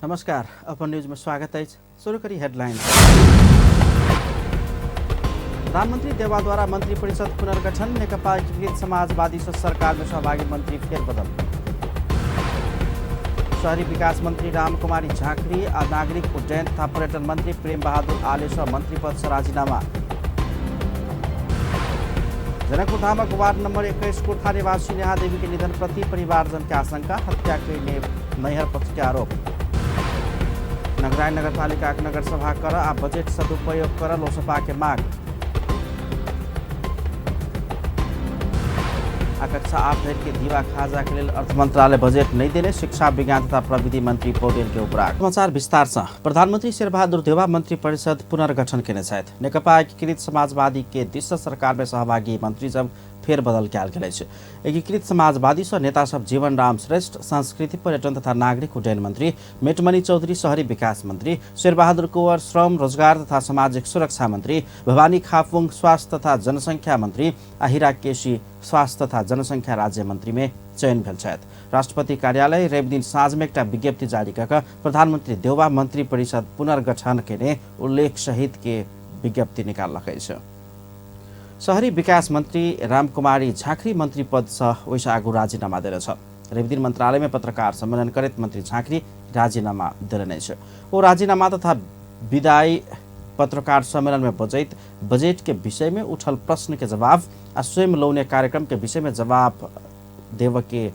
नमस्कार, अपन न्यूज में स्वागत है। शुरू करी हेडलाइन। प्रधानमंत्री देवा द्वारा मंत्री परिषद पुनर्गठन, नेकपा एकीकृत समाजवादी से सरकार में सहभागी मंत्री फेरबदल। शहरी विकास मंत्री रामकुमारी झाँक्री आ नागरिक उड्डयन तथा पर्यटन मंत्री प्रेम बहादुर आले से मंत्री पद से राजीनामा। जनकपुरधामक वार्ड नंबर 21 कुर्था निवासी नेहा देवी के निधन प्रति परिवारजन के आशंका, हत्या के नैहर पक्ष के आरोप। नगराई नगरपालिका के नगरसभा कर आ बजट सदुपयोग कर लोसपा के मांग। आ कक्षा 8 धरि के दीवा खाजा के लेल अर्थ मंत्रालय बजट नहीं देने, शिक्षा विज्ञान तथा प्रविधि मंत्री पौडेल के उपराग। समाचार विस्तार से। प्रधानमंत्री शेरबहादुर देउवा मंत्री परिषद पुनर्गठन केने छथि। नेकपा एकीकृत समाजवादी के दिस सरकार में सहभागी मंत्री सब फेरबदल कयल गेल अछि। एकीकृत समाजवादी सँ नेता सब जीवन राम श्रेष्ठ संस्कृति पर्यटन तथा नागरिक उड्डयन मंत्री, मेटमणि चौधरी शहरी विकास मंत्री, शेरबहादुर कुंवर श्रम रोजगार तथा सामाजिक सुरक्षा मंत्री, भवानी खापुङ स्वास्थ्य तथा जनसंख्या मंत्री आ हीरा केसी स्वास्थ्य तथा जनसंख्या राज्य मंत्री में चयन भेल छथि। राष्ट्रपति कार्यालय रवि दिन साँझ में एकटा विज्ञप्ति जारी कऽ कऽ प्रधानमंत्री देउवा मंत्री परिषद पुनर्गठन केने उल्लेख सहित के विज्ञप्ति निकाललक अछि। शहरी विकास मंत्री रामकुमारी झाँक्री मंत्री पद से ओहिसँ आगू राजीनामा देने छल। रविदिन मंत्रालय में पत्रकार सम्मेलन करैत मंत्री झाँक्री राजीनामा देलनि अछि। ओ राजीनामा तथा विदाई पत्रकार सम्मेलन में बजैत बजट के विषय में उठल प्रश्न के जवाब आ स्वयं लौने कार्यक्रम के विषय में जवाब देव के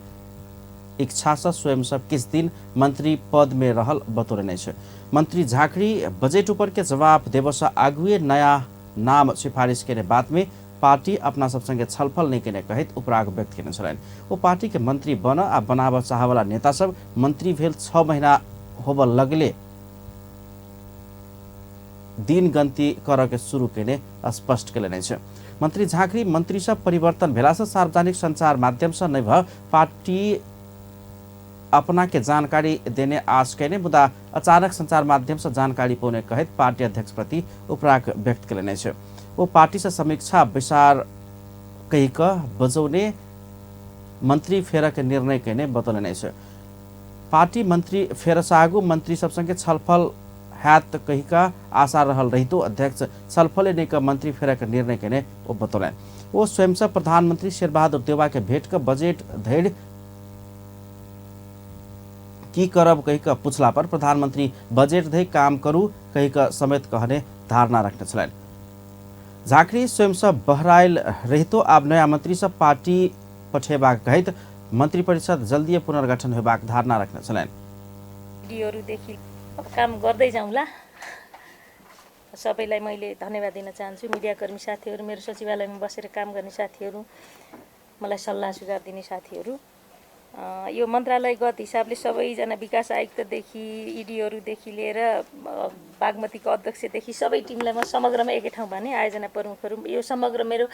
इच्छा से स्वयं सब किछु दिन मंत्री पद में रहल बतौलनि अछि। मंत्री झाँक्री बजट ऊपर के जवाब देव से आगुए नया नाम सिफारिश केने बात में पार्टी अपना सब संगे छलफल नहीं केने कहैत उपराग व्यक्त केने छलनि। ओ पार्टी के मंत्री बन आ बनाबऽ चाहवला नेता सब मंत्री भेल 6 महीना होबऽ लगले दिन गन्ती करऽ के शुरू केने स्पष्ट केलनि अछि। मंत्री झाँक्री मंत्री सब परिवर्तन भेला से सार्वजनिक संचार माध्यम से नहि भऽ पार्टी अपना के जानकारी देने आश केने, मुदा अचानक संचार माध्यम से जानकारी पौने कहैत पार्टी अध्यक्ष प्रति उपराग व्यक्त केलनि अछि। ओ पार्टी से समीक्षा बैसार कहि कऽ बजौने मंत्री फेर के निर्णय केने बतौलनि अछि। पार्टी मंत्री फेर से आगू मंत्री सब संगे छलफल हैत कहि कऽ आशा रहल रहितो अध्यक्ष छलफले नहि कऽ मंत्री फेर के निर्णय केने ओ बतौलनि। ओ स्वयं से प्रधानमंत्री शेरबहादुर देउवा के भेंट कऽ बजट धरि की करब कहि कऽ पूछला पर प्रधानमंत्री बजट धरि काम करू कहि कऽ समेत कहने धारणा रखने छलनि। झाँक्री स्वयं से बहरायल रहितो आब नया मंत्री सब पार्टी पठेबाक कहैत मंत्रिपरिषद जल्दिए पुनर्गठन होबाक धारणा रखने छलनि। अब काम गर्दै जाउँला। सबैलाई मैले धन्यवाद दिन चाहन्छु। मिडियाकर्मी साथीहरू, मेरो सचिवालयमा बसेर काम गर्ने साथीहरू, मलाई सल्लाह सुझाव दिने साथीहरू, यो मन्त्रालयगत हिसाबले सबैजना विकास आयुक्तदेखि इडीहरूदेखि लिएर बागमतीको अध्यक्षदेखि सबै टिमलाई म समग्रमा एकै ठाउँ भने आयोजना प्रमुखहरू, यो समग्र मेरो,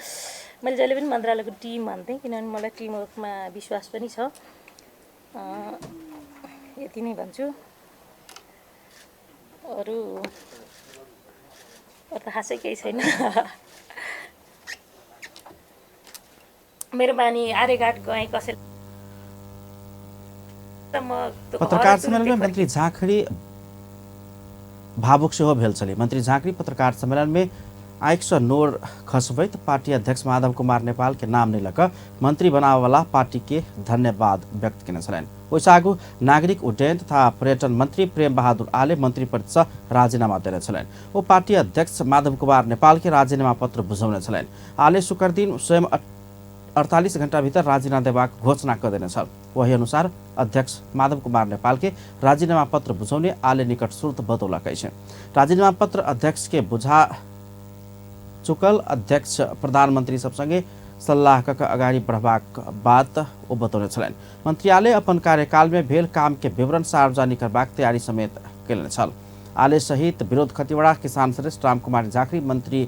मैले जहिले पनि मन्त्रालयको टिम भन्थेँ किनभने मलाई टिमवर्कमा विश्वास पनि छ। यति नै भन्छु, अरू त खासै केही छैन। मेरो बानी आर्यघाट गएँ कसै। पत्रकार सम्मेलन में मंत्री झाँक्री भावुक सेहो भेल छली। मंत्री झाँक्री पत्रकार सम्मेलन में आँखि से नोर खसबैत पार्टी अध्यक्ष माधव कुमार नेपाल के नाम नहि लऽ कऽ मंत्री बनाबऽवला पार्टी के धन्यवाद व्यक्त केने छलनि। ओहिसँ आगू नागरिक उड्डयन तथा पर्यटन मंत्री प्रेम बहादुर आले मंत्री पद से राजीनामा देने छलनि। ओ पार्टी अध्यक्ष माधव कुमार नेपाल के राजीनामा पत्र बुझौने छलनि। आले शुक्र दिन स्वयं 48 घंटा भीतर राजीनामा देबाक घोषणा कऽ देने छल। वही अनुसार अध्यक्ष माधव कुमार नेपाल के राजीनामा पत्र बुझौने आले निकट स्रोत बतौलक अछि। राजीनामा पत्र अध्यक्ष के बुझा चुकल अध्यक्ष प्रधानमंत्री सब संगे सल्लाह कऽ अगाडि बढ़बाक बात ओ बतौने छलनि। मंत्री आले अपन कार्यकाल में भेल काम के विवरण सार्वजनिक करबाक तैयारी समेत केलने छल। आले सहित विरोध खतिवड़ा, किसान श्रेष्ठ, रामकुमारी झाँक्री मंत्री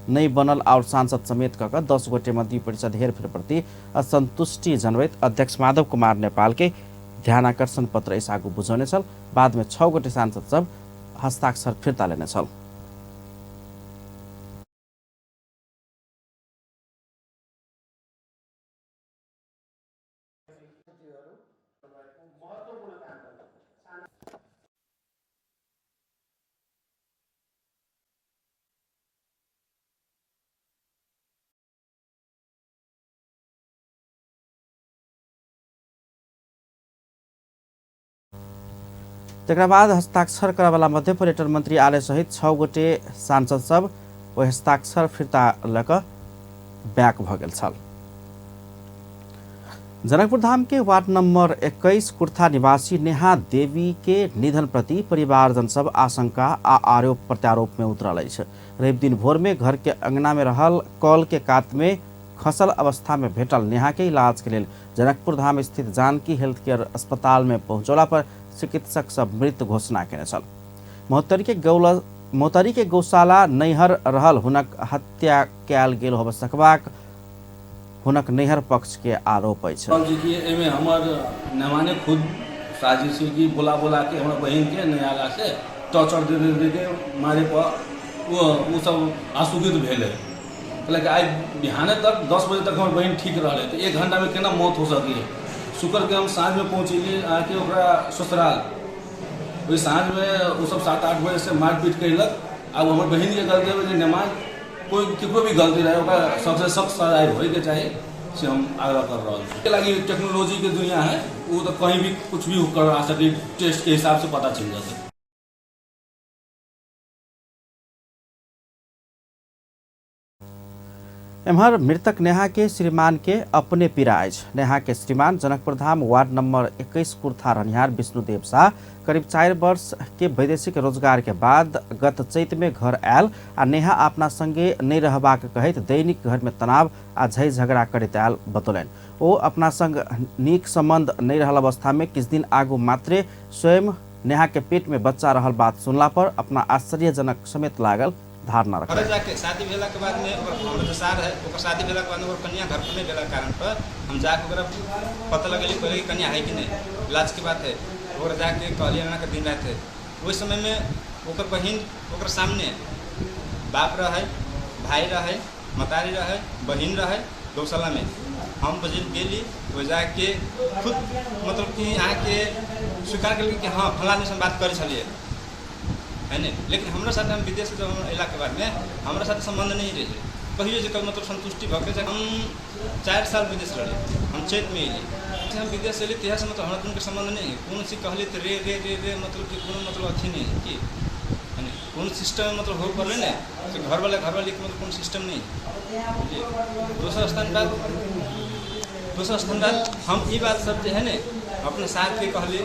नहि बनल और सांसद समेत कऽ 10 गोटे मंत्री परिषद हेरफेर प्रति असंतुष्टि जनबैत अध्यक्ष माधव कुमार नेपाल के ध्यानाकर्षण पत्र एहि आगू बुझौने छल। बाद में 6 गोटे सांसद सब हस्ताक्षर फिर्ता लेने छल। तकरा बाद हस्ताक्षर करऽवला मध्ये पर्यटन मन्त्री आले सहित 6 गोटे सांसद सब ओहि हस्ताक्षर फिर्ता लऽ कऽ बैक भऽ गेल छल। जनकपुर धाम के वार्ड नंबर 21 कुर्था निवासी नेहा देवी के निधन प्रति परिवारजन सब आशंका आ आरोप प्रत्यारोप में उतरल अछि। रवि दिन भोर में घर के अंगना में रहल कल के कात में खसल अवस्था में भेटल नेहा के इलाज के लेल जनकपुर धाम स्थित जानकी हेल्थ केयर अस्पताल में पहुंचौला पर चिकित्सक सब मृत घोषणा केने छल। महोत्तरी के गौशाला नैहर रहल हुनक हत्या कयल गेल होबय सकबाक हुनक नैहर पक्ष के आरोप अछि। कहल छी कि एहिमे हमर नेमाने खुद साजिश है कि बोला बोला के हमरा बहिन के नयाला से टॉर्चर दे दे दे के मारे पर वो सब आसुगित भेलै। कहलक आइ बिहाने तक 10 बजे तक हमर बहिन ठीक रहलै तऽ 1 घंटा में केना मौत हो सकी। शुक्र के हम साँझ में पहुँचेली अहाँके ओकरा ससुराल, ओहि साँझ में ओ सब 7-8 बजे से मारपीट कयलक। आब हमर बहिन के गलती है जे नेमान कोई केकरो भी गलती रहे ओकरा सबसे सख्त सजाय होइके चाही, से हम आग्रह कर रहल छी। लागि टेक्नोलॉजी के दुनिया है, वो तो कहीं भी कुछ भी कर आ सके, टेस्ट के हिसाब से पता चल जाता है। एम्हर मृतक नेहा के श्रीमान के अपने पीड़ा अछि। नेहा के श्रीमान जनकपुर धाम वार्ड नंबर 21 कुर्था रहनिहार विष्णुदेव शाह करीब 4 वर्ष के वैदेशिक रोजगार के बाद गत चैत में घर आयल आ नेहा अपना संगे नहीं रहबाक कहैत दैनिक घर में तनाव आ झै झगड़ा करैत आयल बतौलनि। ओ अपना संग नीक संबंध नहीं रहल अवस्था में किछु दिन आगू मात्रे स्वयं नेहा के पेट में बच्चा रहल बात सुनला पर अपना आश्चर्यजनक समेत लागल धारणा रखलनि। घरे जाके शादी भेला के बाद में ओकर हमर जे सार है ओकर शादी भेला के बाद में ओकर कन्या घर पर नहीं भेला के कारण पर हम जाके ओकरा पता लगेली पहले कि कन्या है कि नहीं, लाज के बात है। ओकरा जाके कहलिए एना के दिन रात है। ओहि समय में ओकर बहिन ओकर सामने बाप रहे, भाई रहे, मतारी रहे, बहिन रहे गौशाला में। हम बजिल गेली ओ जाके खुद मतलब कि अहाँके स्वीकार केलकै कि हाँ फलाँ आदमी से हम बात करै छलियै है ने। लेकिन हमरा साथ हम विदेश से जब हम अयलाके के बाद में हमरा साथ संबंध नहीं रहे कहियो जे कभी मतलब संतुष्टि भऽ गेल। हम 4 साल विदेश रहली, हम चैत में अयली, हम विदेश अयली तहिया से मतलब हमरा दुनूके संबंध नहीं है। कोनो चीज कहली तऽ रे रे रे रे मतलब कि कोनो मतलब अथी नहीं है कि है ने, कोनो सिस्टम मतलब हो पड़लै ने तऽ घरवाला घरवालीके मतलब कोनो सिस्टम नहीं है। बुझलियै। दोसर स्थान बात हम ई बात सब जे है ने अपने साथके कहली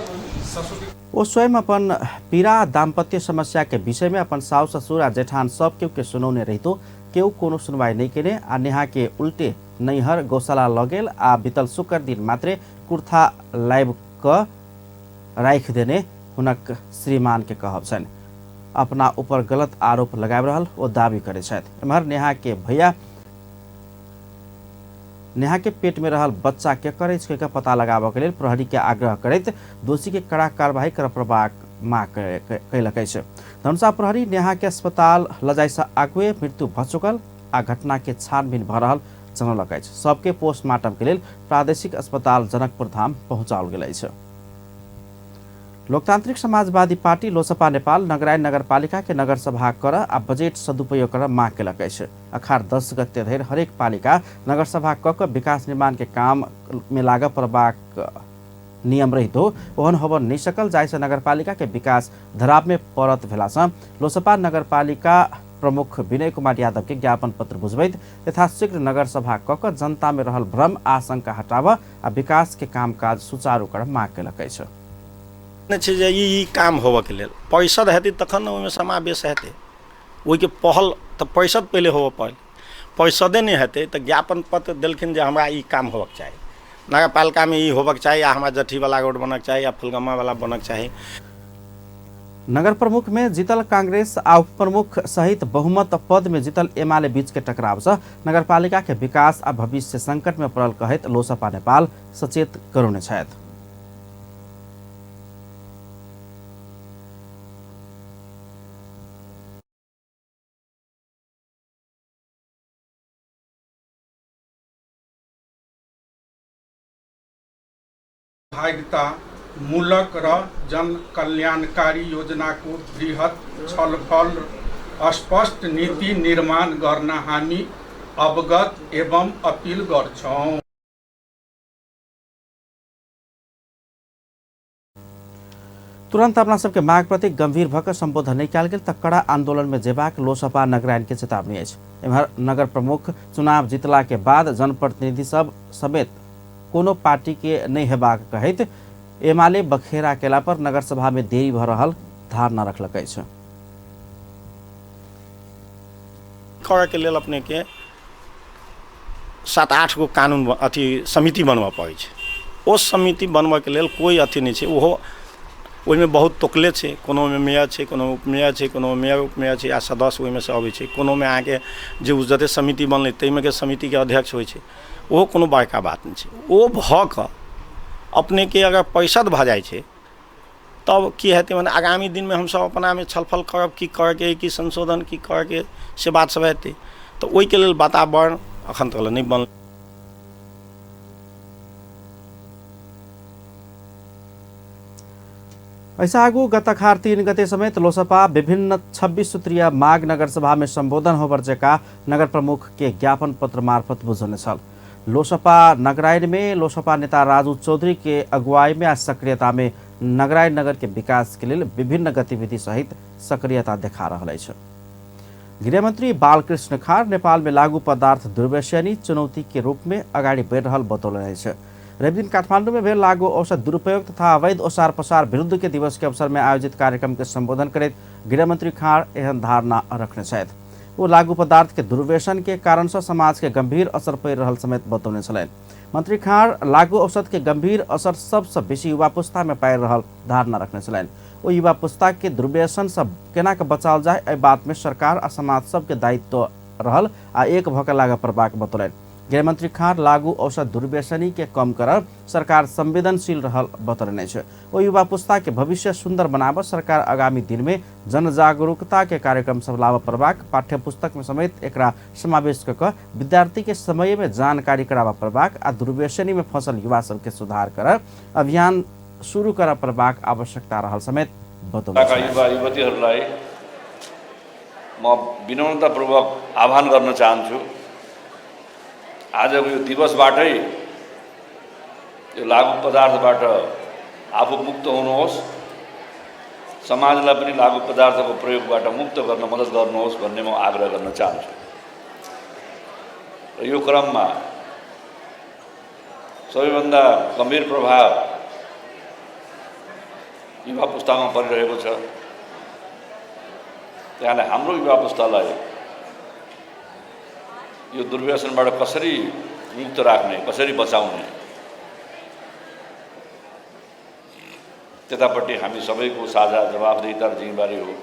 ससुरके। ओ स्वयं अपन पीड़ा दाम्पत्य समस्या के विषय में अपन सासु ससुर आ जेठान सब केहू के सुनौने रहितो केहू कोनो सुनवाई नहीं केने आ नेहा के उल्टे नैहर गौशाला लऽ गेल आ बीतल शुक्र दिन मात्रे कुर्था लाइब कऽ राखि देने हुनक श्रीमान के कहब छनि। अपना ऊपर गलत आरोप लगाबि रहल ओ दावी करै छथि। एम्हर नेहा के भैया नेहा के पेट में रहल बच्चा के करै छै के पता लगाबऽ के लेल प्रहरी के आग्रह करैत दोषी के कड़ा कार्रवाई करऽ पड़बाक मांग कयलक अछि। धनुषा प्रहरी नेहा के अस्पताल लऽ जाय से आगुए मृत्यु भऽ चुकल आ घटना के छानबीन भऽ रहल जनौलक अछि। सबके पोस्टमार्टम के लेल प्रादेशिक अस्पताल जनकपुर धाम पहुँचाओल गेल अछि। लोकतांत्रिक समाजवादी पार्टी लोसपा नेपाल नगराइन नगरपालिका के नगरसभा कर आ बजेट सदुपयोग कर मांग केलक अछि। अखार 10 गते धरि हरेक पालिका नगरसभा क के विकास निर्माण के काम में लागऽ पड़बाक नियम रहितो ओहन होबऽ नहि सकल, जाहिसँ नगरपालिका के विकास धराब में पड़त भेलासँ लोसपा नगरपालिका प्रमुख विनय कुमार यादव के ज्ञापन पत्र बुझबैत यथाशीघ्र नगरसभा क के जनता में रहल भ्रम आशंका हटाबऽ आ विकास के कामकाज सुचारू करऽ मांग केलक अछि। छै जे ई काम होबऽके लेल परिषद हेतै तखन ने ओहिमे समावेश हेतै, ओहिके पहल तऽ परिषद पहिले होबऽ पड़ल, परिषदे नहि हेतै तऽ ज्ञापन पत्र देलखिन जे हमरा ई काम होबऽके चाही, नगरपालिकामे ई होबऽके चाही आ हमरा जट्ठीवला रोड बनऽके चाही या फुलगम्मावला बनऽके चाही। नगर प्रमुख में जीतल कांग्रेस आ उप प्रमुख सहित बहुमत पद में जीतल एमाले बीच के टकराव से नगरपालिका के विकास आ भविष्य संकट में पड़ल कहैत लोसपा नेपाल सचेत करौने छथि। भागिता मूलक र जनकल्याणकारी योजनाको बृहत छलफल स्पष्ट नीति निर्माण गर्न हामी अवगत एवं अपील गर्छौं। तुरंत अपना सबके माग प्रति गंभीर भऽ संबोधन नहि कयल गेल तऽ कड़ा आंदोलन में जेबाक लोसपा नगराइन के चेतावनी अछि। एम्हर नगर प्रमुख चुनाव जीतला के बाद जनप्रतिनिधि सब समेत कोनो पार्टी के नहि हेबाक कहैत एमाले बखेरा केला पर नगर सभा में देरी भऽ रहल धारणा रखलक अछि। करऽ के लेल अपने के 7-8 गो कानून अथी समिति बनबऽ पड़ै छै। ओ समिति बनबऽके लेल कोइ अथी नहि छै। ओहो ओहिमे बहुत तोकले छै, कोनोमे मेयर छै, कोनो उपमेयर छै, कोनो मेयर उपमेयर छै आ सदस्य ओहिमे से अबै छै। कोनोमे अहाँके जे ओ जते समिति बनलै ताहिमे के समितिके अध्यक्ष होइ छै। ओहो कोनो बड़का बात नहि छै। ओ भऽ कऽ अपनेके अगर परिषद भऽ जाइ छै तब की हेतै, मने आगामी दिनमे हमसभ अपनामे छलफल करब की करऽके अइ, की संशोधन की करऽके, से बात सब हेतै। तऽ ओहिके लेल वातावरण एखन तक नहि बनलै। ऐसा आगू गत अखार 3 गते समेत लोसपा विभिन्न 26 सूत्रीय माग नगरसभा में संबोधन होबर जका नगर प्रमुख के ज्ञापन पत्र मार्फत बुझौने छल। लोसपा नगराइन में लोसपा नेता राजू चौधरी के अगुवाई में आ सक्रियता में नगराइन नगर के विकास के लेल विभिन्न गतिविधि सहित सक्रियता देखा रहल अछि। गृहमंत्री बालकृष्ण खार नेपाल में लागू पदार्थ दुर्व्यसनी चुनौती के रूप में अगाडि बढ़ि रहल बतौलनि अछि। रविदिन काठमांडू में भेल लागू औषध दुरुपयोग तथा अवैध ओसार पसार विरुद्ध के दिवस के अवसर में आयोजित कार्यक्रम के संबोधन करैत गृहमंत्री खार एहन धारणा रखने छथि। ओ लागू पदार्थ के दुर्व्यसन के कारण से समाज के गंभीर असर पड़ि रहल समेत बतौने छलनि। मंत्री खार लागू औषध के गंभीर असर सबसँ बेसी युवा पुस्ता में पारि रहल धारणा रखने छलनि। ओ युवा पुस्ता के दुर्व्यसन से केना के बचाओल जाय एहि बात में सरकार आ समाज सबके दायित्व रहल आ एक भऽ के लागऽ पड़बाक बतौलनि। गृहमंत्री खार लागू औषध दुर्व्यसनी के कम करब सरकार संवेदनशील रहल बतौलनि अछि। ओ युवा पुस्ता के भविष्य सुंदर बनाबऽ सरकार आगामी दिन में जनजागरूकता के कार्यक्रम सब लाबऽ पड़बाक, पाठ्य पुस्तक में समेत एकरा समावेश कऽ कऽ विद्यार्थी के समय में जानकारी कराबऽ पड़बाक आ दुर्व्यसनी में फंसल युवा सबके सुधार करब अभियान शुरू करऽ पड़बाक आवश्यकता रहल समेत बतौने छलनि। युवा युवतीहरूलाई म विनम्रतापूर्वक आह्वान गर्न चाहन्छु, आजको यो दिवसबाटै यो लागु पदार्थबाट आफू मुक्त हुनुहोस्, समाजलाई पनि लागु पदार्थको प्रयोगबाट मुक्त गर्न मद्दत गर्नुहोस् भन्ने म आग्रह गर्न चाहन्छु। र यो क्रममा सबैभन्दा गम्भीर प्रभाव युवा पुस्तामा परिरहेको छ। त्यहाँले हाम्रो युवा पुस्तालाई यो दुर्व्यसनबाट कसरी मुक्त राख्ने, कसरी बचाउने, त्यतापट्टि हामी सबैको साझा जवाफदेहिता र जिम्मेवारी हो।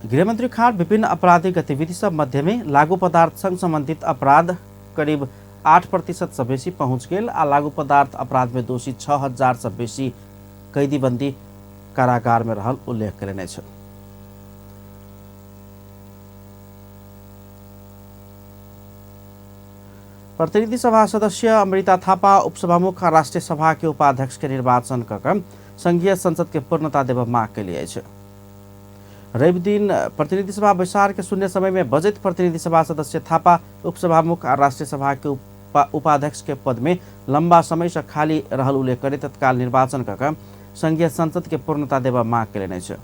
गृहमंत्री खार विभिन्न आपराधिक गतिविधि सब मध्य में लागू पदार्थ संग संबंधित अपराध करीब 8% से बेसी पहुंच गेल आ लागू पदार्थ अपराध में दोषी 6000 से बेसी कैदीबंदी कारागार में रहल उल्लेख कयलनि अछि। प्रतिनिधि सभा सदस्य अमृता थापा उपसभामुख आ राष्ट्रिय सभा के उपाध्यक्ष के निर्वाचन कऽ कऽ संघीय संसद के पूर्णता देबऽ माग कयली अछि। रवि दिन प्रतिनिधि सभा बैसार के शून्य समय में बजैत प्रतिनिधि सभा सदस्य थापा उपसभामुख आ राष्ट्रिय सभा के उपाध्यक्ष के पद में लंबा समय से खाली रहल उल्लेख करैत तत्काल निर्वाचन कऽ कऽ संघीय संसद के पूर्णता देबऽ माग कयलनि अछि।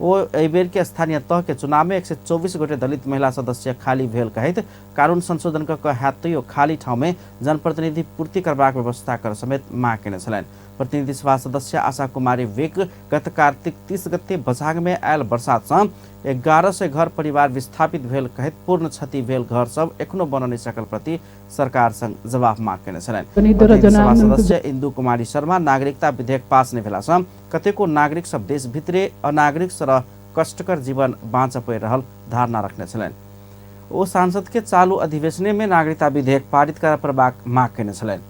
ओ एहि बेर के स्थानीय तह के चुनाव में 124 गोटे दलित महिला सदस्य खाली भेल कहैत कानून संशोधन कऽ कऽ हैत तैयो खाली ठाउँ में जनप्रतिनिधि पूर्ति करबाक व्यवस्था कर समेत माग कयने छलनि। प्रतिनिधि सभा सदस्य आशा कुमारी विक गत कार्तिक 30 गते बझांग में आयल बरसात सँ 1100 घर परिवार विस्थापित भेल कहैत पूर्ण क्षति भेल घर सब एखनो बन नहि सकल प्रति सरकार संग जवाब माग कयने छलनि। प्रतिनिधि सभा सदस्य इंदु कुमारी शर्मा नागरिकता विधेयक पास नहि भेला सँ कतेको नागरिक सब देश भितरे अनागरिक सरह कष्टकर जीवन बाँच पड़ि रहल धारणा रखने छलनि। ओ सांसद के चालू अधिवेशने में नागरिकता विधेयक पारित करय पड़बाक माग कयने छलनि।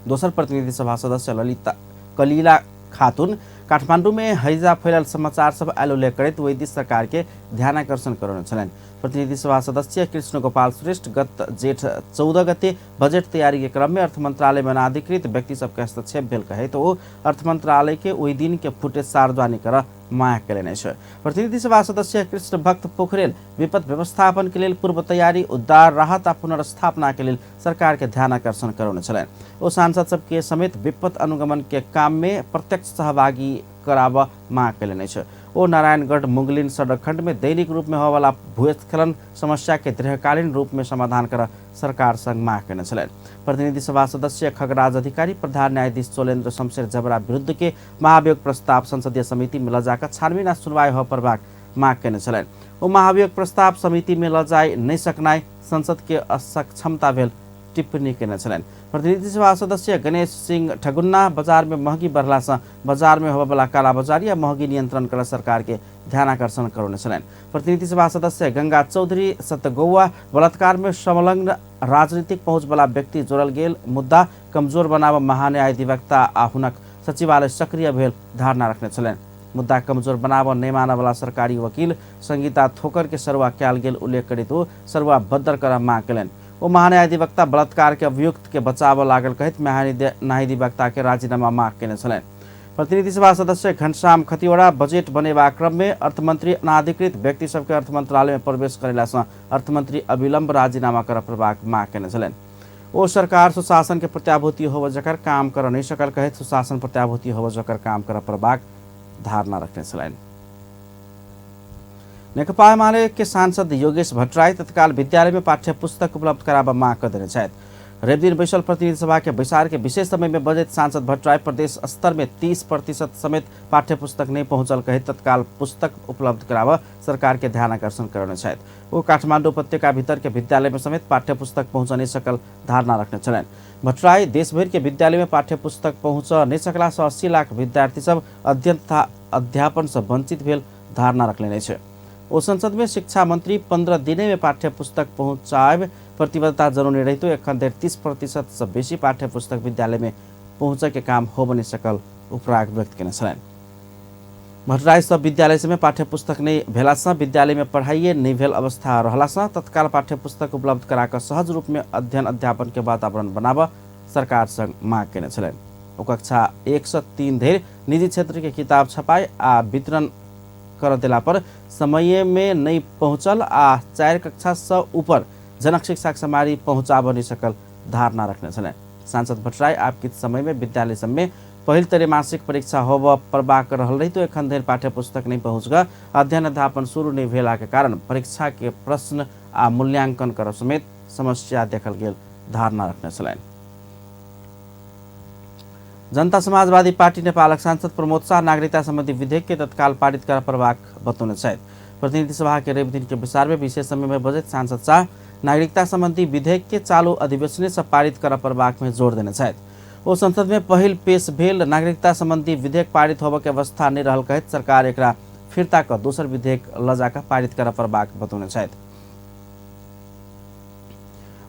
दोसर प्रतिनिधि सभा सदस्य ललिता कलीला खातून काठमांडू में हैजा फैलल समाचार सब आयल उल्लेख करैत वैदिक सरकार के ध्यानाकर्षण करौने छलनि। प्रतिनिधि सभा सदस्य कृष्ण गोपाल श्रेष्ठ गत जेठ 14 गते बजट तैयारी के क्रम में अर्थ मंत्रालय में अनाधिकृत व्यक्ति सबके हस्तक्षेप भेल कहैत ओ अर्थ मंत्रालय के ओहि दिन के फुटेज सार्वजनिक कर माग कयलनि अछि। प्रतिनिधि सभा सदस्य कृष्ण भक्त पोखरेल विपद व्यवस्थापन के लेल पूर्व तैयारी, उद्धार, राहत आ पुनर्स्थापना के लेल सरकार के ध्यान आकर्षण करौने छलनि। ओ सांसद सबके समेत विपद अनुगमन के काम में प्रत्यक्ष सहभागी कराबऽ माग कयलनि अछि। ओ नारायणगढ़ मुंगलिन सड़क खंड में दैनिक रूप में होवला भूस्खलन समस्या के दीर्घकालीन रूप में समाधान कर सरकार संग माग कयने छलनि। प्रतिनिधि सभा सदस्य खगराज अधिकारी प्रधान न्यायाधीश चोलेन्द्र शमशेर जबरा विरुद्ध के महाभियोग प्रस्ताव संसदीय समिति में लजाकऽ छानबीन आ सुनवाई होबऽ पड़बाक माग कयने छलनि। ओ महाभियोग प्रस्ताव समिति में लजाय नहि सकनाइ संसद के असक्षमता भेल टिप्पणी कयने छलनि। प्रतिनिधि सभा सदस्य गणेश सिंह ठगुन्ना बाजार में महगी बढ़ला से बाजार में होबयवला कालाबाजारी आ महगी नियंत्रण कर सरकार के ध्यानाकर्षण करौने छलनि। प्रतिनिधि सभा सदस्य गंगा चौधरी सतगौआ बलात्कार में संलग्न राजनीतिक पहुँचवला व्यक्ति जोड़ल गेल मुद्दा कमजोर बनाबऽ महान्यायाधिवक्ता आ हुनक सचिवालय सक्रिय भेल धारणा रखने छलनि। मुद्दा कमजोर बनाबऽ नहि मानयवला सरकारी वकील संगीता थोकर के सरुआ कयल गेल उल्लेख करैत ओ सरुआ बद्दर करऽ माग कयलनि। ओ महान्यायाधिवक्ता बलात्कार के अभियुक्त के बचाबऽ लागल कहैत महान्यायाधिवक्ता के राजीनामा माग कयने छलनि। प्रतिनिधि सभा सदस्य घनश्याम खतिवड़ा बजट बनेबाक क्रम में अर्थमंत्री अनाधिकृत व्यक्ति सबके अर्थ मंत्रालय में प्रवेश करेला से अर्थमंत्री अविलंब राजीनामा करऽ पड़बाक माग कयने छलनि। ओ सरकार सुशासन के प्रत्याभूति होबऽ जकर काम करऽ नहि सकल कहैत सुशासन प्रत्याभूति होबऽ जकर काम करऽ पड़बाक धारणा रखने छलनि। नेकपा एमाले के सांसद योगेश भट्टराई तत्काल विद्यालय में पाठ्य पुस्तक उपलब्ध कराबऽ माग कऽ देने छथि। रविदिन बैसल प्रतिनिधि सभा के बैसार के विशेष समय में बजैत सांसद भट्टराई प्रदेश स्तर में 30% समेत पाठ्य पुस्तक नहीं पहुंचल कहैत तत्काल पुस्तक उपलब्ध कराबऽ सरकार के ध्यान आकर्षण करौने छथि। ओ काठमाडौँ उपत्यका भीतर के विद्यालय में समेत पाठ्य पुस्तक पहुँच नहीं सकल धारणा रखने छलनि। भट्टराई देशभरि के विद्यालय में पाठ्य पुस्तक पहुँच नहीं सकला से 80 लाख विद्यार्थी सब अध्ययन तथा अध्यापन से वंचित भेल धारणा रखलनि अछि। ओ संसद में शिक्षा मंत्री 15 दिने में पाठ्य पुस्तक पहुँचायब प्रतिबद्धता जनौने रहितो एखन धरि 30% से बेसी पाठ्य पुस्तक विद्यालय में पहुँचय के काम होब नहि सकल उपराग व्यक्त कयने छलनि। भट्टराई सब विद्यालय में पाठ्य पुस्तक नहि भेला से विद्यालय में पढ़ाइए नहि भेल अवस्था रहला से तत्काल पाठ्य पुस्तक उपलब्ध करा कऽ सहज रूप में अध्ययन अध्यापन के वातावरण बनाबऽ सरकार संग माग कयने छलनि। ओ कक्षा 1 से 3 धरि निजी क्षेत्र के किताब छपाई आ वितरण कर देला पर समय में नहीं पहुँचल आ 4 कक्षा से ऊपर जनक शिक्षा सामग्री पहुँचाबऽ नहीं सकल धारणा रखने छलनि। सांसद भट्टराई आब किछु समय में विद्यालय सब में पहिल त्रैमासिक परीक्षा होबऽ पड़बाक रहल रहितो एखन धरि पाठ्य पुस्तक नहीं पहुँच कऽ अध्ययन अध्यापन शुरू नहीं भेला के कारण परीक्षा के प्रश्न आ मूल्यांकन करब समेत समस्या देखल गेल धारणा रखने छलनि। जनता समाजवादी पार्टी नेपालक सांसद प्रमोद शाह नागरिकता संबंधी विधेयक के तत्काल पारित करऽ पड़बाक बतौने छथि। प्रतिनिधि सभा के रवि दिन के बैसार में विशेष समय में बजैत सांसद शाह नागरिकता संबंधी विधेयक के चालू अधिवेशन से पारित करऽ पड़बाक में जोर देने छथि। ओ संसद में पहिल पेश भेल नागरिकता संबंधी विधेयक पारित होबऽ के अवस्था नहीं रहल कहैत सरकार एकरा फिर्ता कऽ दोसर विधेयक लऽ जाकऽ पारित करऽ पड़बाक बतौने छथि।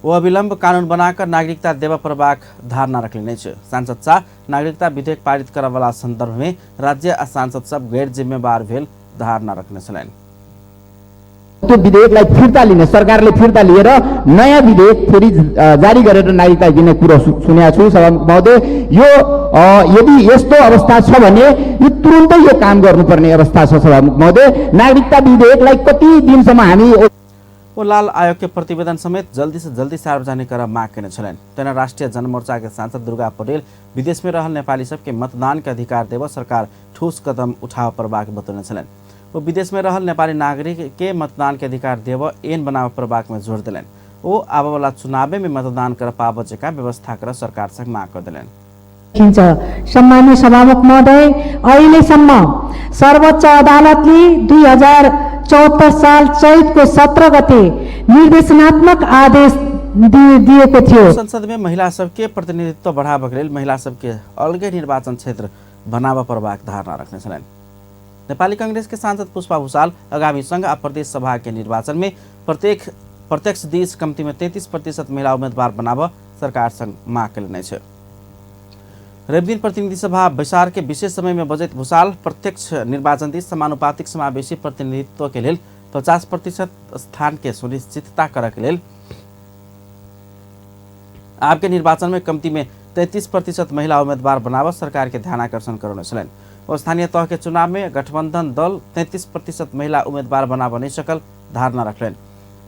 ओ अविलंब कानून बनाकर नागरिकता देबऽ पड़बाक धारणा रखलनि अछि। सांसद शाह नागरिकता विधेयक पारित करऽवला संदर्भ में राज्य आ सांसद सब गैर जिम्मेवार भेल धारणा रखने छलनि। त्यो विधेयकलाई फिर्ता लिने, सरकारले फिर्ता लिएर नयाँ विधेयक फेरि जारी गरेर नागरिकता दिने कुरो सुनेको छु सभामुख महोदय। यो यदि यस्तो अवस्था छ भने यो तुरुन्तै यो काम गर्नुपर्ने अवस्था छ सभामुख महोदय। नागरिकता विधेयकलाई कति दिनसम्म हामी ओ लाल आयोग के प्रतिवेदन समेत जल्दी से जल्दी सार्वजनिक कर माग कयने छलनि। तेना राष्ट्रिय जनमोर्चा के सांसद दुर्गा पटेल विदेश में रहल नेपाली सबके मतदान के अधिकार देबऽ सरकार ठोस कदम उठाबऽ पड़बाक बतौने छलनि। ओ विदेश में रहल नेपाली नागरिक के मतदान के अधिकार देबऽ ऐन बनाबऽ पड़बाक में जोर देलनि। ओ आबऽवला चुनावे में मतदान कर पाबऽ जकाँ व्यवस्था कर सरकार संग माग कऽ देलनि। सम्माननीय सभामुख महोदय, अहिलेसम्म सर्वोच्च अदालतले 2074 साल चैतको 17 गते निर्देशनात्मक आदेश दिएको थियो। संसद में महिला सबके प्रतिनिधित्व बढ़ाबऽ के लेल महिला सबके अलगे निर्वाचन क्षेत्र बनाबऽ पड़बाक धारणा रखने छलनि। नेपाली कांग्रेस के सांसद पुष्पा भूषाल आगामी संघ आ प्रदेश सभा के निर्वाचन में प्रत्यक्ष दिस कम्ती में 33% महिला उम्मीदवार बनाबऽ सरकार संग माग कयलनि अछि। रविदिन प्रतिनिधि सभा बैसार के विशेष समय में बजैत भूषाल प्रत्यक्ष निर्वाचन दिस समानुपातिक समावेशी प्रतिनिधित्व के लेल 50% स्थान के सुनिश्चितता करऽ के लेल आबके निर्वाचन में कम्ती में 33% महिला उम्मीदवार बनाबऽ सरकार के ध्यान आकर्षण करौने छलनि। ओ स्थानीय तह के चुनाव में गठबंधन दल 33% महिला उम्मीदवार बनाबऽ नहि सकल धारणा रखलनि।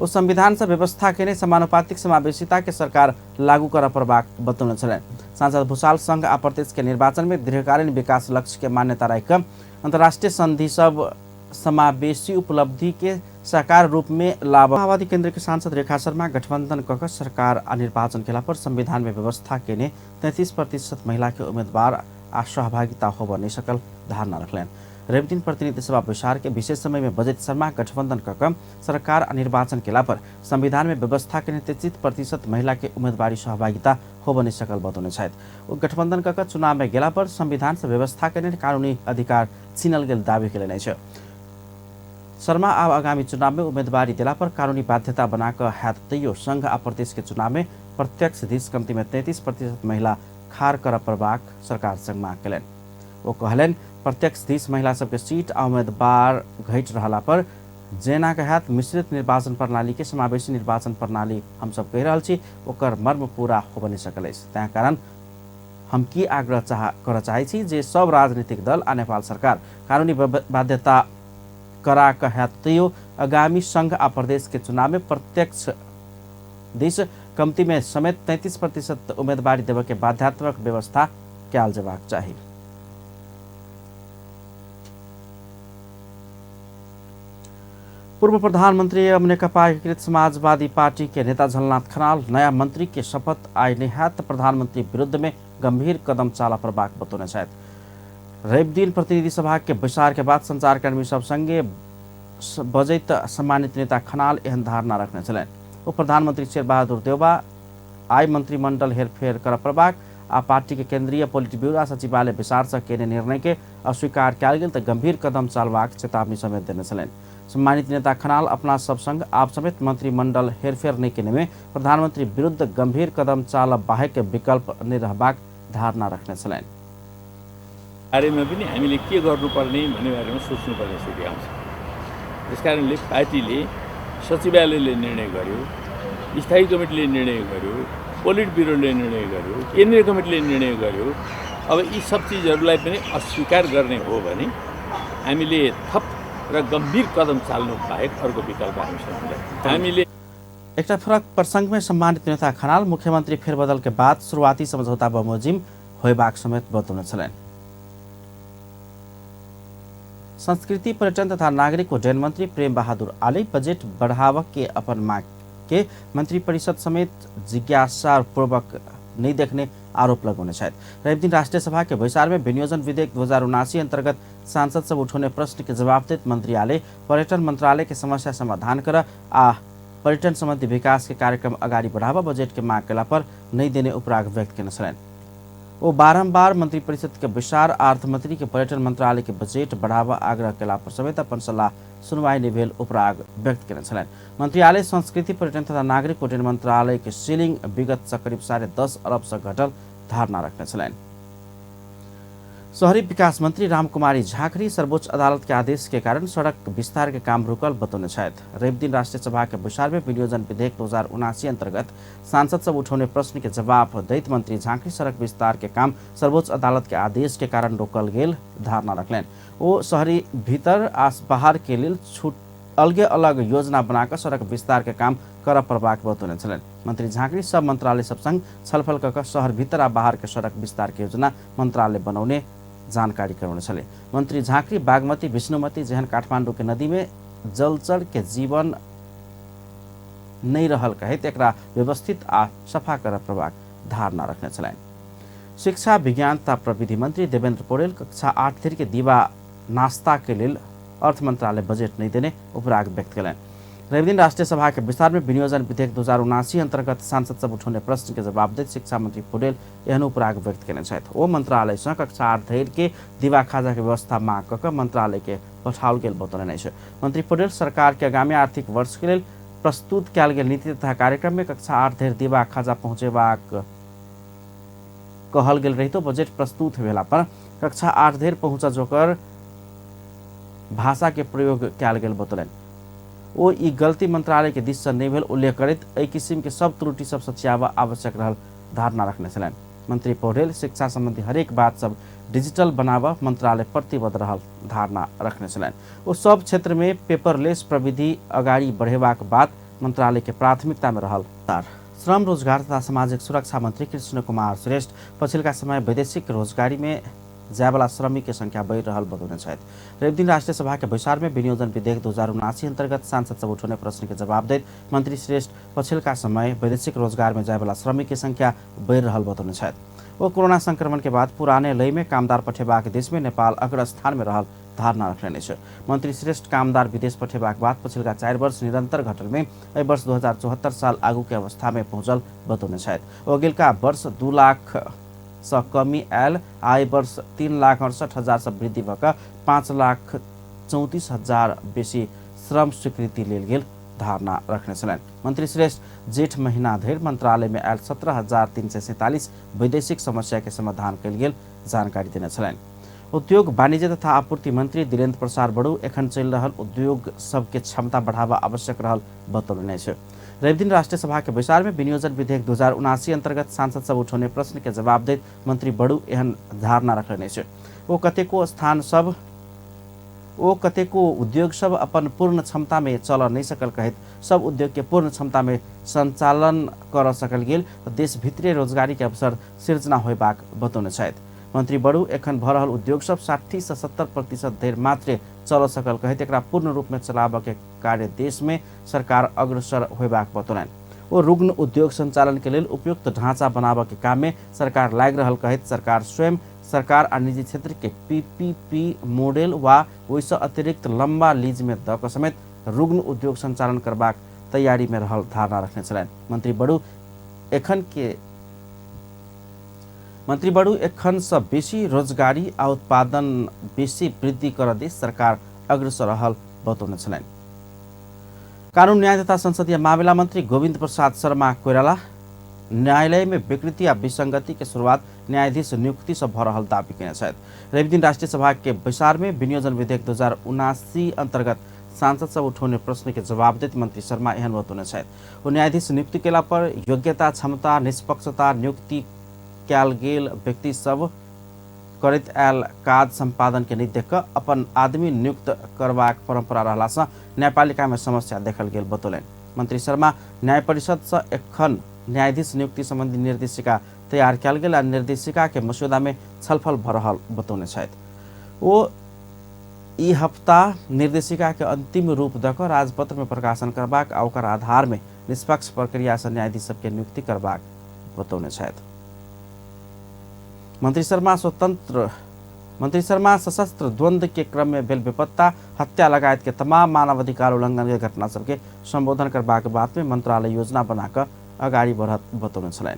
ओ संविधान से व्यवस्था केने समानुपातिक समावेशिता के सरकार लागू करऽ पड़बाक बतौने छलनि। सांसद भूषाल संघ आ प्रदेश के निर्वाचन में दीर्घकालीन विकास लक्ष्य के मान्यता राखि कऽ अंतर्राष्ट्रीय संधि सब समावेशी उपलब्धि के साकार रूप में लाभ। माओवादी केंद्र के सांसद रेखा शर्मा गठबंधन कऽ कऽ सरकार आ निर्वाचन केला पर संविधान में व्यवस्था केने 33% महिला के उम्मीदवार आ सहभागिता होबऽ नहि सकल धारणा रखलनि। रविदिन प्रतिनिधि सभा बैसार के विशेष समय में बजैत शर्मा गठबंधन कऽ कऽ सरकार आ निर्वाचन केला पर संविधान में व्यवस्था केने 33% महिला के उम्मीदवारी सहभागिता होबऽ नहि सकल बतौने छथि। ओ गठबंधन कऽ कऽ चुनाव में गेला पर संविधान से व्यवस्था केने कानूनी अधिकार छीनल गेल दावी केलनि अछि। शर्मा आब आगामी चुनाव में उम्मीदवारी देला पर कानूनी बाध्यता बना कऽ हैत तैयो संघ आ प्रदेश के चुनाव में प्रत्यक्ष दिस कम्ती में 33% महिला खाड़ करऽ पड़बाक सरकार संग मांग केलनि। ओ कहलनि प्रत्यक्ष दिस महिला सबके सीट आ उम्मीदवार घटि रहला पर जेना के हैत मिश्रित निर्वाचन प्रणाली के समावेशी निर्वाचन प्रणाली हमसब कहि रहल छी ओकर मर्म पूरा होबऽ नहि सकल अछि। तैं कारण हम की आग्रह करऽ चाहै छी जे सब राजनीतिक दल आ नेपाल सरकार कानूनी बाध्यता करा कऽ हैत तैयो आगामी संघ आ प्रदेश के चुनाव में प्रत्यक्ष दिस कम्ती में समेत 33% उम्मीदवारी देबऽ के बाध्यात्मक व्यवस्था कयल जेबाक चाही। पूर्व प्रधानमंत्री एवं नेकपा एकीकृत समाजवादी पार्टी के नेता झलनाथ खनाल नया मंत्री के शपथ आइ नहि हैत प्रधानमंत्री विरुद्ध में गंभीर कदम चालऽ पड़बाक बतौने छथि। रविदिन प्रतिनिधि सभा के बैसार के बाद संचारकर्मी सब संगे बजैत सम्मानित नेता खनाल एहन धारणा रखने छलनि। ओ प्रधानमंत्री शेरबहादुर देउबा आइ मंत्रिमंडल हेरफेर करऽ पड़बाक आ पार्टी के केंद्रीय पोलिट ब्यूरो आ सचिवालय बैसार सँ केने निर्णय के अस्वीकार कयल गेल तऽ गंभीर कदम चालबाक चेतावनी समेत देने छलनि। सम्मानित नेता खनाल अपना सब संग आब समेत मंत्रिमंडल हेरफेर नहि केने में प्रधानमंत्री विरुद्ध गंभीर कदम चालब बाहेक विकल्प नहि रहबाक धारणा रखने छलनि। बारेमा पनि हामीले के गर्नुपर्ने भन्ने बारेमा सोच्नुपर्ने स्थिति आउँछ। त्यसकारणले पार्टीले सचिवालयले निर्णय गर्यो, स्थायी कमिटीले निर्णय गर्यो, पोलिट ब्युरोले निर्णय गर्यो, केन्द्रीय कमिटीले निर्णय गर्यो। अब यी सब चिजहरूलाई पनि अस्वीकार गर्ने हो भने हामीले थप र गम्भीर कदम चाल्नु बाहेक अर्को विकल्प हामीसँग हुँदैन। हामीले एकटा फरक प्रसंग में सम्मानित नेता खनाल मुख्यमंत्री फेरबदल के बाद शुरुआती समझौता बमोजिम होयबाक समेत बतौने छलनि। संस्कृति पर्यटन तथा नागरिक उड्डयन मंत्री प्रेम बहादुर आले बजट बढ़ावक के अपन मांग के मंत्रिपरिषद समेत जिज्ञासा पूर्वक नहीं देखने आरोप लगौने छथि। रविदिन राष्ट्रीय सभा के बैसार में विनियोजन विधेयक 2079 अंतर्गत सांसद सब उठौने प्रश्न के जवाब दैत मंत्री आले पर्यटन मंत्रालय के समस्या समाधान कर आ पर्यटन संबंधी विकास के कार्यक्रम अगाडि बढ़ावा बजट के मांग केला पर नहीं देने उपराग व्यक्त केने छलनि। ओ बारम्बार मंत्रिपरिषद के बैसार आ अर्थमंत्री के पर्यटन मंत्रालय के बजट बढ़ावा आग्रह केला पर समेत अपन सलाह सुनवाई नहि भेल उपराग व्यक्त केने छलनि। मंत्रालय संस्कृति पर्यटन तथा नागरिक उड्डयन मंत्रालय के सीलिंग विगत से करीब 10.5 अरब से घटल धारणा रखने छलनि। शहरी विकास मंत्री रामकुमारी झाँखरी सर्वोच्च अदालत के आदेश के कारण सड़क विस्तार के काम रुकल बतौने छथि। रविदिन राष्ट्रीय सभा के बैसार में विनियोजन विधेयक 2079 अंतर्गत सांसद सब उठौने प्रश्न के जवाब दैत मंत्री झाँखरी सड़क विस्तार के काम सर्वोच्च अदालत के आदेश के कारण रोकल गेल धारणा रखलनि। ओ शहरी भीतर आ बाहर के लेल छूट अलगे अलग योजना बनाकर सड़क विस्तार के काम करऽ पड़बाक बतौने छलनि। मंत्री झाँखरी सब मंत्रालय सब संग छलफल कऽ कऽ शहर भीतर आ बाहर के सड़क विस्तार के योजना मंत्रालय बनौने जानकारी करौने छलै। मंत्री झाँखरी बागमती विष्णुमती जेहन काठमांडू के नदी में जलचर के जीवन नहीं रहल कहैत एकरा व्यवस्थित आ सफा करऽ पड़बाक धारणा रखने छलनि। शिक्षा विज्ञान तथा प्रविधि मंत्री देवेंद्र पौडेल कक्षा 8 धरि के दीवा नास्ता के लेल अर्थ मंत्रालय बजट नहीं देने उपराग व्यक्त केलनि। रविदिन राष्ट्रीय सभा के विस्तार में विनियोजन विधेयक 2079 अंतर्गत सांसद सब उठौने प्रश्न के जवाब दैत शिक्षा मंत्री पौडेल एहन उपराग व्यक्त केने छथि। ओ मंत्रालय सँ कक्षा 8 धरि के दीवा खाजा के व्यवस्था मांग कऽ कऽ मंत्रालय के पठाओल गेल बतौलनि अछि। मंत्री पौडेल सरकार के आगामी आर्थिक वर्ष के लेल प्रस्तुत कयल गेल नीति तथा कार्यक्रम में कक्षा 8 धरि दीवा खाजा पहुँचेबाक कहल गेल रहितो बजट प्रस्तुत भेला पर कक्षा 8 धरि पहुँच जोकर भाषा के प्रयोग कयल गेल बतौलनि। ओ ई गलती मंत्रालय के दिस से नहि भेल उल्लेख करैत एहि किसिम के सब त्रुटि सब सच्याब आवश्यक रहल धारणा रखने छलनि। मंत्री पौडेल शिक्षा संबंधी हरेक बात सब डिजिटल बनाब मंत्रालय प्रतिबद्ध रहल धारणा रखने छलनि। ओ सब क्षेत्र में पेपरलेस प्रविधि अगाडि बढ़ेबाक बात मंत्रालय के प्राथमिकता में रहल। श्रम रोजगार तथा सामाजिक सुरक्षा मंत्री कृष्ण कुमार श्रेष्ठ पछिल्का समय वैदेशिक रोजगारी में जायवाला श्रमिक के संख्या बढ़ि रहल बतौने छथि। रविदिन राष्ट्रिय सभा के बैसार में विनियोजन विधेयक 2079 अंतर्गत सांसद सब उठौने प्रश्न के जवाब दैत मंत्री श्रेष्ठ पछिल्का समय वैदेशिक रोजगार में जायवाला श्रमिक के संख्या बढ़ि रहल बतौने छथि। ओ कोरोना संक्रमण के बाद पुराने लय में कामदार पठेबाक देश में नेपाल अग्र स्थान में रहल धारणा रखने अछि। मंत्री श्रेष्ठ कामदार विदेश पठेबाक बाद पछिल्का 4 वर्ष निरंतर घटल में एहि वर्ष 2074 साल आगू के अवस्था में पहुंचल बतौने छथि। ओ अगिलका वर्ष 2 लाख सँ कमी आयल आ वर्ष 3,68,000 सँ वृद्धि भऽ कऽ 5,34,000 बेसी श्रम स्वीकृति लेल गेल धारणा रखने छलनि। मंत्री श्रेष्ठ जेठ महीना धरि मंत्रालय में आयल 17,347 वैदेशिक समस्या के समाधान कयल गेल जानकारी देने छलनि। उद्योग वाणिज्य तथा आपूर्ति मंत्री दिलेन्द्र प्रसाद बडू एखन चलि रहल उद्योग सबके क्षमता बढ़ावा आवश्यक रहल बतौलनि अछि। रविदिन राष्ट्रिय सभा के बैसार में विनियोजन विधेयक 2079 अंतर्गत सांसद सब उठौने प्रश्न के जवाब दैत मंत्री बडू एहन धारणा रखलनि अछि। ओ कतेको स्थान सब ओ कतेको उद्योग सब अपन पूर्ण क्षमता में चल नहीं सकल कहैत सब उद्योग के पूर्ण क्षमता में संचालन कर सकल गेल देश भितरे रोजगारी के अवसर सिर्जना होयबाक बतौने छथि। मंत्री बडू एखन भऽ रहल उद्योग सब 60 से 70% धरि मात्रे चल सकल कहैत एकरा पूर्ण रूप में चलाबऽ के कार्य देश में सरकार अग्रसर होयबाक बतौलनि। ओ रुग्ण उद्योग संचालन के लेल उपयुक्त ढांचा बनाबऽ के काम में सरकार लागि रहल कहैत सरकार स्वयं सरकार आ निजी क्षेत्र के पीपीपी मॉडल वा ओहिसँ अतिरिक्त लंबा लीज में दऽ कऽ समेत रुग्ण उद्योग संचालन करबाक तैयारी में रहल धारणा रखने छलनि। मंत्री बडू एखन सँ बेसी रोजगारी आ उत्पादन बेसी वृद्धि करऽ दिस सरकार अग्रसर रहल बतौने छलनि। कानून न्याय तथा संसदीय मामिला मंत्री गोविन्द प्रसाद शर्मा कोइराला न्यायालय में विकृति आ विसंगति के शुरुआत न्यायाधीश नियुक्ति से भऽ रहल दावी केने छथि। रविदिन राष्ट्रिय सभा के बैसार में विनियोजन विधेयक 2079 अंतर्गत सांसद सब उठौने प्रश्न के जवाब दैत मंत्री शर्मा एहन बतौने छथि। ओ न्यायाधीश नियुक्ति केला पर योग्यता, क्षमता, निष्पक्षता, नियुक्ति कयल गेल व्यक्ति सब करैत आयल काज सम्पादन के नहि देख कऽ अपन आदमी नियुक्त करबाक परंपरा रहला सँ न्यायपालिका में समस्या देखल गेल बतौलनि। मंत्री शर्मा न्याय परिषद सँ एखन न्यायाधीश नियुक्ति संबंधी निर्देशिका तैयार कयल गेल आ निर्देशिका के मस्यौदा में छलफल भऽ रहल बतौने छथि। ओ ई हफ्ता निर्देशिका के अंतिम रूप दऽ कऽ राजपत्र में प्रकाशन करबाक आ ओकर आधार में निष्पक्ष प्रक्रिया सँ न्यायाधीश सबके नियुक्ति करबाक बतौने छथि। मंत्री शर्मा सशस्त्र द्वंद्व के क्रम में भेल बेपत्ता, हत्या लगायत के तमाम मानवाधिकार उल्लंघन के घटना सबके संबोधन करबाक बात में मंत्रालय योजना बना कऽ अगाडि बढ़त बतौने छलनि।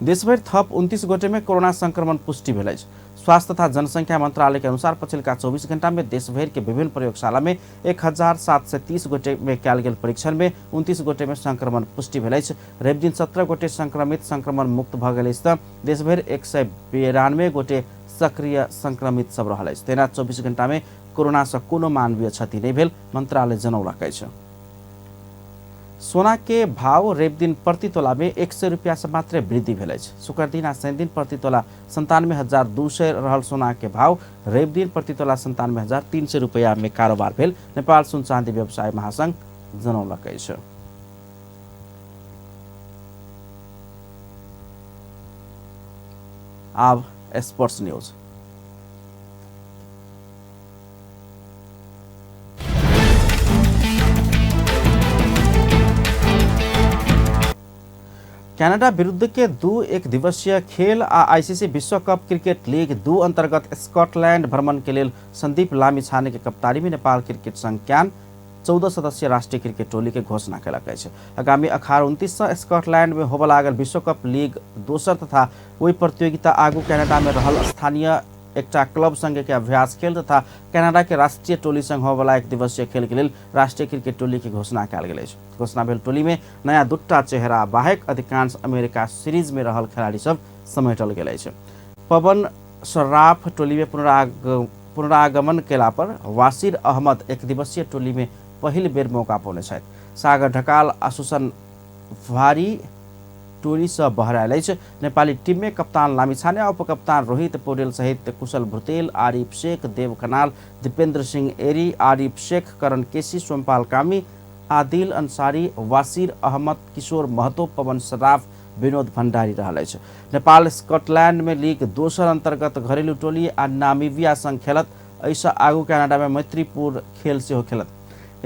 देशभरि थप 29 गोटे में कोरोना संक्रमण पुष्टि भेल अछि। स्वास्थ्य तथा जनसंख्या मंत्रालय के अनुसार पछिलका 24 घंटा में देशभरि के विभिन्न प्रयोगशाला में 1730 गोटे में कयल गेल परीक्षण में 29 गोटे में संक्रमण पुष्टि भेल अछि। रविदिन 17 गोटे संक्रमित संक्रमण मुक्त भऽ गेल अछि तऽ देशभरि 192 गोटे सक्रिय संक्रमित सब रहल अछि। तेना 24 घंटा में कोरोना सँ कोनो मानवीय क्षति नहि भेल मंत्रालय जनौलक अछि। सोना के भाव रविदिन प्रति तोला में 100 रुपया से मात्रे वृद्धि भेल अछि। शुक्रदिन आ शनिदिन प्रति तोला 97,200 रहल सोना के भाव रविदिन प्रति तोला 97,300 रुपया में कारोबार भेल नेपाल सुन चाँदी व्यवसाय महासंघ जनौलक अछि। आब स्पोर्ट्स न्यूज। कनाडा विरुद्ध के 2 एकदिवसीय खेल आ आईसीसी विश्व कप क्रिकेट लीग 2 अंतर्गत स्कॉटलैंड भ्रमण के लेल संदीप लामिछाने के कप्तानी में नेपाल क्रिकेट संघ क्यान 14 सदस्यीय राष्ट्रीय क्रिकेट टोली के घोषणा केलक अछि। आगामी अखार 29 से स्कॉटलैंड में होबय लागल विश्व कप लीग दोसर तथा ओहि प्रतियोगिता आगू कनाडा में रहल स्थानीय एकटा क्लब संग के अभ्यास खेल तथा कनाडा के राष्ट्रीय टोली संग होबयवला एक दिवसीय खेल के लेल राष्ट्रीय क्रिकेट टोली के घोषणा कयल गेल अछि। घोषणा भेल टोली में नया 2 चेहरा बाहेक अधिकांश अमेरिका सीरीज में रहल खेलाड़ी सब समेटल गेल अछि। पवन सर्राफ टोली में पुनरागमन केला पर वासिर अहमद एक दिवसीय टोली में पहिल बेर मौका पौने छथि। सागर ढकाल आ सुसन भारी टोली से बहरायल अछि। नेपाली टीम में कप्तान लामिछाने आ उपकप्तान रोहित पौडेल सहित कुशल भुतेल, आरिफ शेख, देव खनाल, दीपेंद्र सिंह एरी, आरिफ शेख, करण केसी, सोमपाल कामी, आदिल अंसारी, वासिर अहमद, किशोर महतो, पवन सराफ, विनोद भण्डारी रहल अछि। नेपाल स्कॉटलैंड में लीग दोसर अंतर्गत घरेलू टोली आ नामीबिया संग खेलत। एहिसँ आगू कनाडा में मैत्रीपूर्ण खेल सेहो खेलत।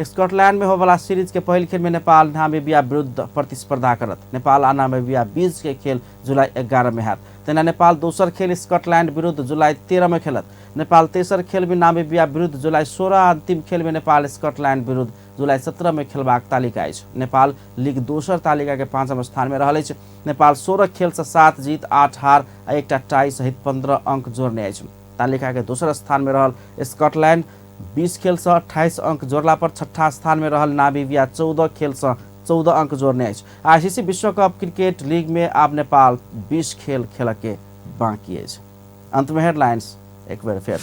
स्कॉटलैंड में होबला सीरीज के पहिल खेल में नेपाल नामीबिया विरुद्ध प्रतिस्पर्धा करत। नेपाल आ नामीबिया बीच के खेल जुलाई 11 में हैत। तेना नेपाल दोसर खेल स्कॉटलैंड विरुद्ध जुलाई 13 में खेलत। नेपाल तेसर खेल में नामीबिया विरुद्ध जुलाई 16, अंतिम खेल में नेपाल स्कॉटलैंड विरुद्ध जुलाई 17 में खेलबाक तालिका अछि। नेपाल लीग दोसर तालिका के 5म स्थान में रहल अछि। नेपाल 16 खेल से 7 जीत, 8 हार आ 1 टाई सहित 15 अंक जोड़ने अछि। तालिका के दोसर स्थान में रहल स्कॉटलैंड 20 खेल से 28 अंक जोड़ला पर छठा स्थान में रहल नामीबिया 14 खेल से 14 अंक जोड़ने अछि। आईसीसी विश्व कप क्रिकेट लीग में आब नेपाल 20 खेल खेल के बाकी अछि। अंत में हेडलाइंस एक बेर फेर।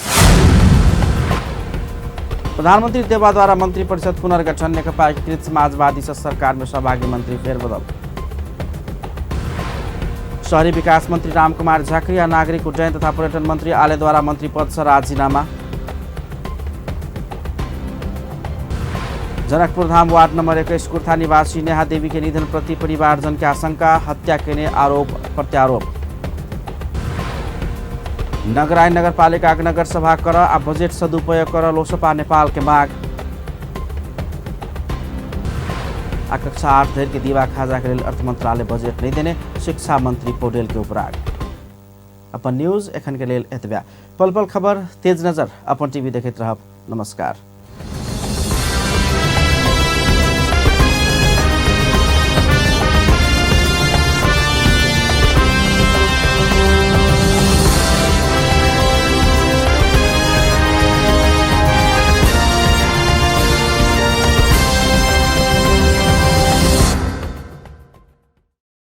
प्रधानमंत्री देवा द्वारा मंत्री परिषद पुनर्गठन, नेकपा एकीकृत समाजवादी से सरकार में सहभागी मंत्री फेरबदल। शहरी विकास मंत्री रामकुमार झाकरी आ नागरिक उड्डयन तथा पर्यटन मंत्री आले द्वारा मंत्री पद से राजीनामा। जनकपुर धाम वार्ड नंबर 21 कुर्था निवासी नेहा देवी के निधन प्रति परिवारजन के आशंका, हत्या केने आरोप प्रत्यारोप। नगराई नगरपालिका नगर सभा कर आ बजेट सदुपयोग कर लोसपा नेपाल के माग। आ कक्षा 8 धरि के दीवा खाजा के लेल अर्थ मंत्रालय बजेट नहीं देने शिक्षा मंत्री पौडेल के उपराग। अपन न्यूज एखन के लेल एतबे। पल पल खबर तेज नजर अपन टीवी देखैत रहब। नमस्कार।